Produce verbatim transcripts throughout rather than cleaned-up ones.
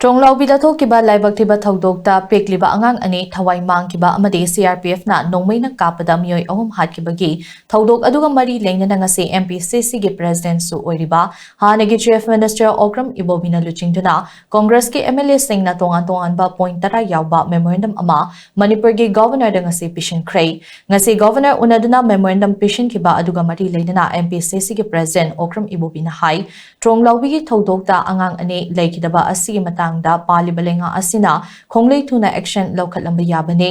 ꯇ꯭ꯔꯣꯡꯂꯥꯎꯕꯤꯗ ꯊꯣꯛꯈꯤꯕ ꯂꯥꯏꯕꯛ ꯊꯤꯕ ꯊꯧꯗꯣꯛꯇ ꯄꯤꯛꯂꯤꯕ ꯑꯉꯥꯡ ꯑꯅꯤ ꯊꯋꯥꯏ ꯃꯥꯡꯈꯤꯕ ꯑꯃꯗꯤ C R P F ꯅ ꯅꯣꯡꯃꯩꯅ ꯀꯥꯞꯄꯗ ꯃꯤꯑꯣꯏ ꯑꯍꯨꯝ ꯍꯥꯠꯈꯤꯕꯒꯤ ꯊꯧꯗꯣꯛ ꯑꯗꯨꯒ ꯃꯔꯤ ꯂꯩꯅꯅ ꯉꯁꯤ M P C C ꯒꯤ President ꯁꯨ ꯑꯣꯏꯔꯤꯕ ꯍꯥꯟꯅꯒꯤ Chief Minister ꯑꯣꯀ꯭ꯔꯝ ꯏꯕꯣꯕꯤꯅ ꯂꯨꯆꯤꯡꯗꯨꯅ Congress ꯀꯤ M L A ꯁꯤꯡꯅ ꯇꯣꯉꯥꯟ ꯇꯣꯉꯥꯟꯕ point ꯇꯔꯥ ꯌꯥꯎꯕ memorandum ꯑꯃ ꯃꯅꯤꯄꯨꯔꯒꯤ Governor ꯗ ꯉꯁꯤ ꯄꯤꯁꯤꯟꯈ꯭ꯔꯦ꯫ ꯉꯁꯤ Governor ꯎꯅꯗꯨꯅ memorandum ꯄꯤꯁꯤꯟꯈꯤꯕ ꯑꯗꯨꯒ ꯃꯔꯤ ꯂꯩꯅꯅ M P C C ꯒꯤ President ꯑꯣꯀ꯭ꯔꯝ ꯏꯕꯣꯕꯤꯅ ꯍꯥꯏ, ꯇ꯭ꯔꯣꯡꯂꯥꯎꯕꯤꯒꯤ ꯊꯧꯗꯣꯛꯇ ꯑꯉꯥꯡ ꯑꯅꯤ ꯂꯩꯈꯤꯗꯕ ꯑꯁꯤꯒꯤ ꯃꯇꯥꯡꯗ ꯄꯥꯜꯂꯤꯕ ꯂꯩꯉꯥꯛ ꯑꯁꯤꯅ ꯈꯣꯡꯂꯩ ꯊꯨꯅ action ꯂꯧꯈꯠꯂꯝꯕ ꯌꯥꯕꯅꯤ꯫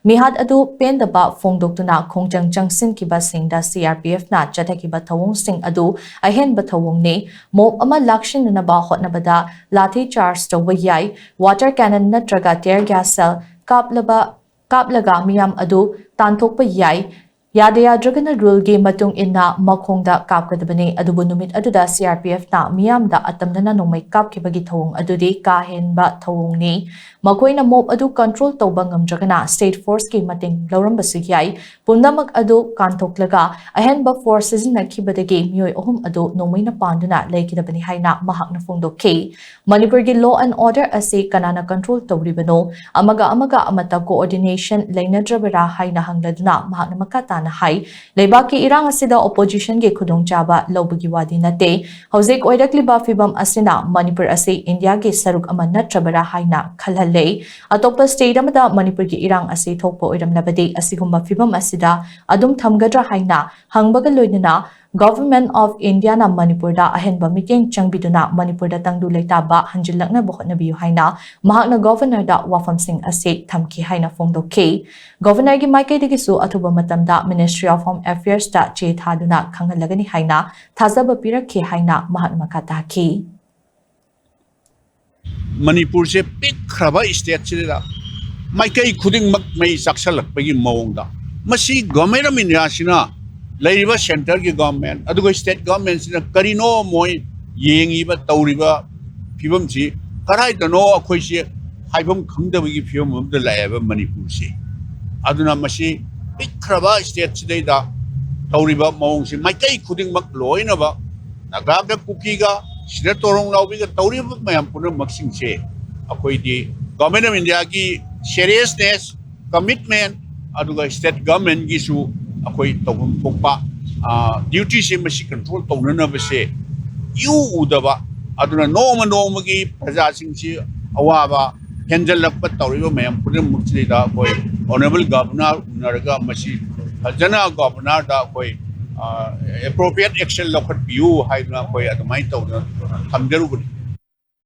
ꯃꯤꯍꯥꯠ ꯑꯗꯨ ꯄꯦꯟꯗꯕ ꯐꯣꯡꯗꯣꯛꯇꯨꯅ ꯈꯣꯡꯖꯪ ꯆꯪꯁꯤꯟꯈꯤꯕꯁꯤꯡꯗ C R P F ꯅ ꯆꯠꯊꯈꯤꯕ ꯊꯧꯑꯣꯡꯁꯤꯡ ꯑꯗꯨ ꯑꯍꯦꯟꯕ ꯊꯧꯑꯣꯡꯅꯤ꯫ Mob ꯑꯃ ꯂꯥꯛꯁꯤꯟꯅꯅꯕ ꯍꯣꯠꯅꯕꯗ ꯂꯥꯊꯤ charge ꯇꯧꯕ ꯌꯥꯏ, water cannon ꯅꯠꯇ꯭ꯔꯒ tear gas shell ꯀꯥꯞꯂꯕ, ꯀꯥꯞꯂꯒ ꯃꯤꯌꯥꯝ ꯑꯗꯨ ꯇꯥꯟꯊꯣꯛꯄ ꯌꯥꯏ꯫ ꯌꯥꯗ ꯌꯥꯗ꯭ꯔꯒꯅ rule ꯒꯤ ꯃꯇꯨꯡ ꯏꯟꯅ ꯃꯈꯣꯡꯗ ꯀꯥꯞꯀꯗꯕꯅꯤ꯫ ꯑꯗꯨꯕꯨ ꯅꯨꯃꯤꯠ ꯑꯗꯨꯗ C R P F ꯅ ꯃꯤꯌꯥꯝꯗ ꯑꯇꯝꯅꯅ ꯅꯣꯡꯃꯩ ꯀꯥꯞꯈꯤꯕꯒꯤ ꯊꯧꯑꯣꯡ ꯑꯗꯨꯗꯤ ꯀꯥ ꯍꯦꯟꯕ ꯊꯧꯑꯣꯡꯅꯤ꯫ ꯃꯈꯣꯏꯅ mob ꯑꯗꯨ control ꯇꯧꯕ ꯉꯝꯗ꯭ꯔꯒꯅ state force ꯀꯤ ꯃꯇꯦꯡ ꯂꯧꯔꯝꯕꯁꯨ ꯌꯥꯏ꯫ ꯄꯨꯝꯅꯃꯛ ꯑꯗꯨ ꯀꯥꯟꯊꯣꯛꯂꯒ ꯑꯍꯦꯟꯕ force ꯁꯤꯖꯤꯟꯅꯈꯤꯕꯗꯒꯤ ꯃꯤꯑꯣꯏ ꯑꯍꯨꯝ ꯑꯗꯨ ꯅꯣꯡꯃꯩꯅ ꯄꯥꯟꯗꯨꯅ ꯂꯩꯈꯤꯗꯕꯅꯤ ꯍꯥꯏꯅ ꯃꯍꯥꯛꯅ ꯐꯣꯡꯗꯣꯛꯈꯤ꯫ ꯃꯅꯤꯄꯨꯔꯒꯤ law and order ꯑꯁꯤ ꯀꯅꯥꯅ control ꯇꯧꯔꯤꯕꯅꯣ? ꯑꯃꯒ ꯑꯃꯒ ꯑꯃꯠꯇ coordination ꯂꯩꯅꯗ꯭ꯔꯕꯔꯥ ꯍꯥꯏꯅ ꯍꯪꯂꯗꯨꯅ ꯃꯍꯥꯛꯅ ꯃꯈꯥ ꯇꯥꯅ ꯍꯥꯏ, ꯂꯩꯕꯥꯛꯀꯤ ꯏꯔꯥꯡ ꯑꯁꯤꯗ opposition ꯒꯤ ꯈꯨꯗꯣꯡꯆꯥꯕ ꯂꯧꯕꯒꯤ ꯋꯥꯗꯤ ꯅꯠꯇꯦ꯫ ꯍꯧꯖꯤꯛ ꯑꯣꯏꯔꯛꯂꯤꯕ ꯐꯤꯕꯝ ꯑꯁꯤꯅ ꯃꯅꯤꯄꯨꯔ ꯑꯁꯤ ꯏꯟꯗꯤꯌꯥꯒꯤ ꯁꯔꯨꯛ ꯑꯃ ꯅꯠꯇ꯭ꯔꯕꯔꯥ ꯍꯥꯏꯅ ꯈꯜꯍꯜꯂꯦ꯫ ꯑꯇꯣꯞꯄ state ꯑꯃꯗ ꯃꯅꯤꯄꯨꯔꯒꯤ ꯏꯔꯥꯡ ꯑꯁꯤ ꯊꯣꯛꯄ ꯑꯣꯏꯔꯝꯂꯕꯗꯤ ꯑꯁꯤꯒꯨꯝꯕ ꯐꯤꯕꯝ ꯑꯁꯤꯗ ꯑꯗꯨꯝ ꯊꯝꯒꯗ꯭ꯔꯥ ꯍꯥꯏꯅ ꯍꯪꯕꯒ ꯂꯣꯏꯅꯅ Government of India ꯅ ꯃꯅꯤꯄꯨꯔꯗ ꯑꯍꯦꯟꯕ ꯃꯤꯠꯌꯦꯡ ꯆꯪꯕꯤꯗꯨꯅ ꯃꯅꯤꯄꯨꯔꯗ ꯇꯪꯗꯨ ꯂꯩꯇꯥꯕ ꯍꯟꯖꯤꯜꯂꯛꯅꯕ ꯍꯣꯠꯅꯕꯤꯌꯨ ꯍꯥꯏꯅ ꯃꯍꯥꯛꯅ Governor ꯗ ꯋꯥꯐꯝꯁꯤꯡ ꯑꯁꯤ ꯊꯝꯈꯤ ꯍꯥꯏꯅ ꯐꯣꯡꯗꯣꯛꯈꯤ꯫ Governor ꯒꯤ ꯃꯥꯏꯀꯩꯗꯒꯤꯁꯨ ꯑꯊꯨꯕ ꯃꯇꯝꯗ Ministry of Home Affairs ꯇ ꯆꯦ ꯊꯥꯗꯨꯅ ꯈꯪꯍꯜꯂꯒꯅꯤ ꯍꯥꯏꯅ ꯊꯥꯖꯕ ꯄꯤꯔꯛꯈꯤ ꯍꯥꯏꯅ ꯃꯍꯥꯛꯅ ꯃꯈꯥ ꯇꯥꯈꯤ꯫ ꯃꯅꯤꯄꯨꯔꯁꯦ ꯄꯤꯛꯈ꯭ꯔꯕ state ꯁꯤꯗ ꯃꯥꯏꯀꯩ ꯈꯨꯗꯤꯡꯃꯛ ꯃꯩ ꯆꯥꯛꯁꯜꯂꯛꯄꯒꯤ ꯃꯑꯣꯡꯗ, ꯃꯁꯤ Government of India ꯁꯤꯅ, ꯂꯩꯔꯤꯕ centre ꯒꯤ government ꯑꯗꯨꯒ state government ꯁꯤꯅ ꯀꯔꯤꯅꯣ ꯃꯣꯏ ꯌꯦꯡꯉꯤꯕ, ꯇꯧꯔꯤꯕ ꯐꯤꯕꯝꯁꯤ ꯀꯗꯥꯏꯗꯅꯣ ꯑꯩꯈꯣꯏꯁꯦ ꯍꯥꯏꯐꯝ ꯈꯪꯗꯕꯒꯤ ꯐꯤꯕꯝ ꯑꯃꯗ ꯂꯥꯛꯑꯦꯕ ꯃꯅꯤꯄꯨꯔꯁꯦ꯫ ꯑꯗꯨꯅ ꯃꯁꯤ ꯄꯤꯛꯈ꯭ꯔꯕ state ꯁꯤꯗꯩꯗ ꯇꯧꯔꯤꯕ ꯃꯑꯣꯡꯁꯤ ꯃꯥꯏꯀꯩ ꯈꯨꯗꯤꯡꯃꯛ ꯂꯣꯏꯅꯃꯛ ꯅꯥꯒꯥꯒ ꯀꯨꯀꯤꯒ ꯁꯤꯗ ꯇꯣꯔꯣꯡ ꯂꯥꯎꯕꯤꯒ ꯇꯧꯔꯤꯕ ꯃꯌꯥꯝ ꯄꯨꯝꯅꯃꯛꯁꯤꯡꯁꯦ ꯑꯩꯈꯣꯏꯗꯤ Government of Indiaꯒꯤ seriousness, commitment, ꯑꯗꯨꯒ state governmentꯒꯤꯁꯨ ꯑꯩꯈꯣꯏ ꯇꯧꯐꯝ ꯊꯣꯛꯄ dutyꯁꯦ ꯃꯁꯤ control ꯇꯧꯅꯅꯕꯁꯦ ꯏꯎ ꯎꯗꯕ, ꯑꯗꯨꯅ ꯅꯣꯡꯃ ꯅꯣꯡꯃꯒꯤ ꯄ꯭ꯔꯖꯥꯁꯤꯡꯁꯤ ꯑꯋꯥꯕ ꯍꯦꯟꯖꯜꯂꯛꯄ ꯇꯧꯔꯤꯕ ꯃꯌꯥꯝ ꯄꯨꯝꯅꯃꯛꯁꯤꯗ ꯑꯩꯈꯣꯏ Honourable Governor ꯎꯅꯔꯒ ꯃꯁꯤ ꯐꯖꯅ Governorꯗ ꯑꯩꯈꯣꯏ appropriate action ꯂꯧꯈꯠꯄꯤꯌꯨ ꯍꯥꯏꯗꯨꯅ ꯑꯩꯈꯣꯏ ꯑꯗꯨꯃꯥꯏꯅ ꯇꯧꯗꯅ ꯊꯝꯖꯔꯨꯕꯅꯤ꯫